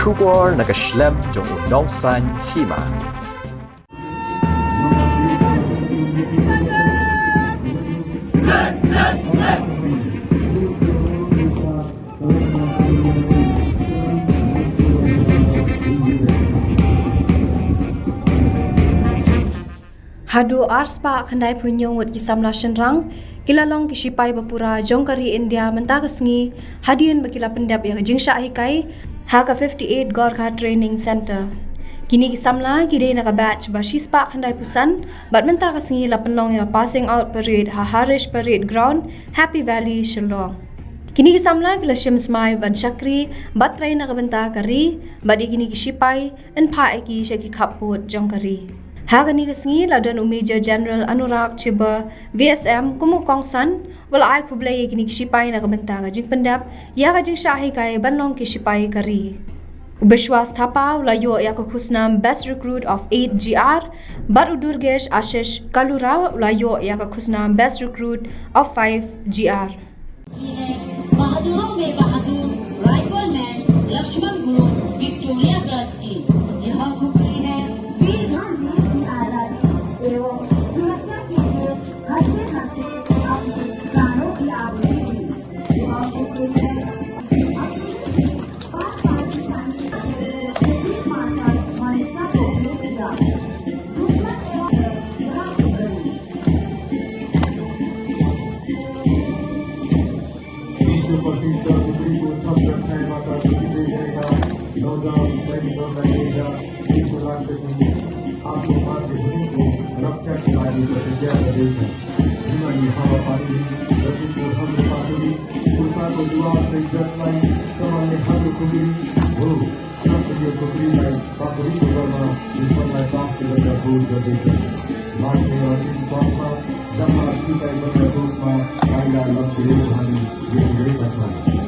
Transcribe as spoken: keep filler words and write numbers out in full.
Khubor na ka shlem jong u nongsan hima. Haduh arspah khyndai phew hynñiew ngut ki samla shynrang ki la long ki shipai bapura jong ka ri India mynta ka sngi, hadien ba ki la pyndep ïa ka jingshah hikai ha ka fifty-eight Gorkha Training Centre. Kine ki samla ki dei na ka batch ba shispah khyndai phew san, bad mynta ka sngi la pynlong ïa ka passing out parade ha Harish Parade Ground, Happy Valley, Shillong. Kine ki samla ki la shim smai ban shakri bad trei na ka bynta ka ri, bad ïa kine ki shipai yn phah ïa ki sha ki khappud jong ka ri. Ha kane ka sngi la don u Major General Anurag Chibber, V S M, kum u kongsan, u la ai khublei ïa kine ki shipai na ka bynta ka jingpyndep ïa ka jingshah hikai ban long ki shipai ka ri. U Bishwas Thapa u la ïoh ïa ka khusnam Best Recruit of eight G R, bad u Durgesh Ashish Kalura u la ïoh ïa ka khusnam Best Recruit of five G R. ये है बहादुरों में बहादुर राइफलमैन लक्ष्मण गुरु विक्टोरिया क्रॉस की। यह खुबरी है वीर आजादी एवं सुरक्षा के लिए हंसते हंसते अपने प्राणों की आहुति दी। यह खुबरी है विश्व प्रसिद्ध कुफरी को छत्र छाया माता तुलसी दे जाएगा। नौजवान सैनिकों का तेजा, विश्व राष्ट्र संगीत, आपको मातृभूमि को रक्षा की वायु प्रतिज्ञा कर देगी। हिमानी हवा पानी, गति को हम पानी, उषा को जुआ से जत लाई, कमल में हर खुबरी, हो। Sab priya putri lai, papuri ko barma, in phat lai pas ke banda bhul jodi. Last name of in pasma, dama sitai banda bhul ma, kaila lam priya hani, ye priya pasma.